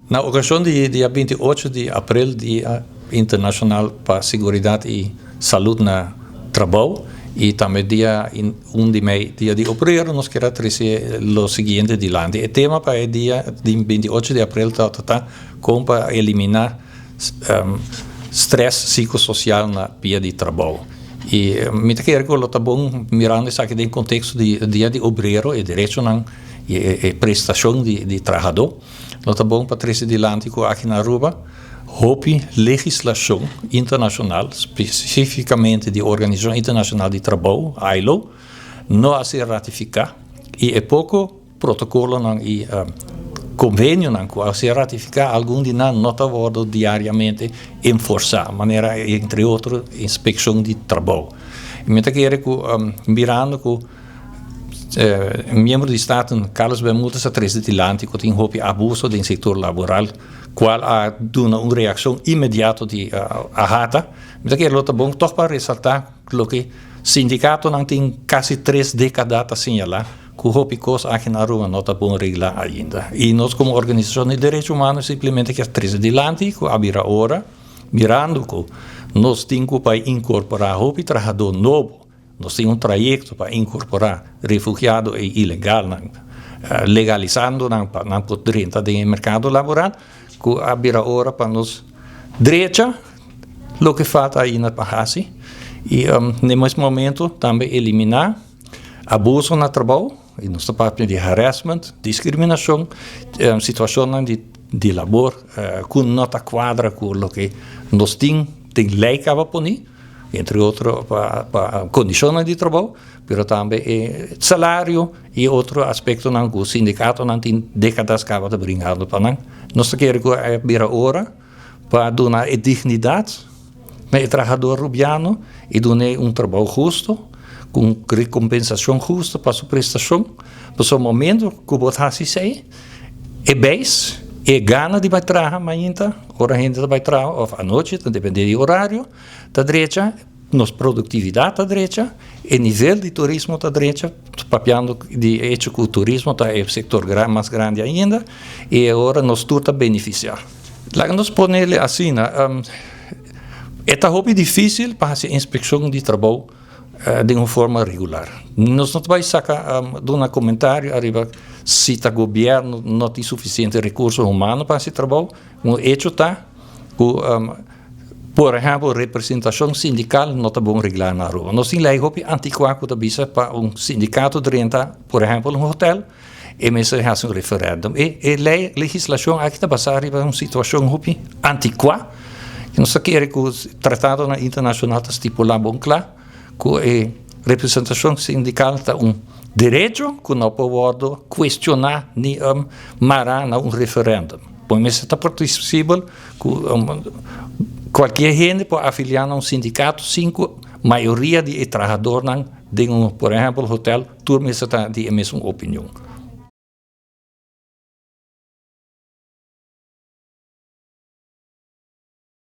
Na ocasion di dia 28 di april, Dia Internacional pa Seguridad y Salud na Trabou, y tambe dia 1 di mei, Dia di Obrero, nos kier trece lo siguiente dilanti. E tema pa e dia di 28 di april ta con pa elimina stress psicosocial na pia di trabou. Y mi ta kere cu ta bon, mirando esaki den contexto di Dia di Obrero y derecho y prestacion di trahador, lo ta bon pa trece dilanti cu aki na Aruba hopi legislacion internacional, specificamente di Organisacion Internacional di Trabou, ILO, no a ser ratifica y e poco protocolo y convenio cu a ser ratifica, algun di nan no ta wordo diariamente enforsa, manera, entre otro, inspeccion di trabou. Y mi ta kere cu, mirando cu miembro di Staten Carlos Bermudez a trece dilanti cu tin hopi abuso den sector laboral, cual a duna un reaccion inmediato di AHATA, mi ta kere ta bon toch pa resalta loke sindicatonan tin casi 3 decada ta señala, cu hopi cos aki na Aruba no ta bon regla ainda. Y nos como organisacion di derecho humano simplemente kier trece dilanti cu a bira ora, mirando cu nos tin cu pa incorpora hopi trahador nobo, nos tin un trayecto pa incorpora refugiado y ilegal, legalisando nan pa nan por drenta den mercado laboral, cu a bira ora pa nos drecha loke falta ainda pa haci y na mes momento tambe elimina abuso na trabou, y nos ta papia di harassment, discriminacion, situacion di labor cu no ta cuadra cu loke nos tin den ley caba poni, entre otro pa condicion di trabou, pero tambe salario y otro aspectonan cu sindicatonan tin decada caba ta bringando pa nan. Nos kier a bira ora pa duna e dignidad na e trahador rubiano y duna un trabou husto, cu recompensacion husto pa su prestacion. Pa e momento cu bo haci esey, e bes, e gana di bay traha mainta, ora hende bay traha, of anochi, depende di horario, ta drecha, nos productividad ta drecha, e nivel di turismo ta drecha, papiando di hecho cu turismo ta e sector mas grandi ainda, y awor nos tur ta beneficia. Laga nos pone asina, ta hopi dificil pa haci inspeccion di trabou di un forma regular. Nos no ta bay saca un comentario ariba si e gobierno no tin suficiente recurso humano pa haci trabou. Un hecho ta cu, por ehempel, representacion sindical no ta bon regla na Aruba. Nos tin ley hopi anticua cu ta bisa pa un sindicato drenta, por ehempel, un hotel, y mester haci un referendum. E ley, legislacion aki ta basa riba un situacion hopi anticua. Y nos kier cu tratado internacional ta stipula bon cla cu e representacion sindical ta un derecho cu no por cuestiona ni mara na un referendum. Por ta posibel cu cualkier hende por afilia na un sindicato sin cu mayoria di trahadornan den un, por ehempel, hotel, tur mester ta di e mesun opinion.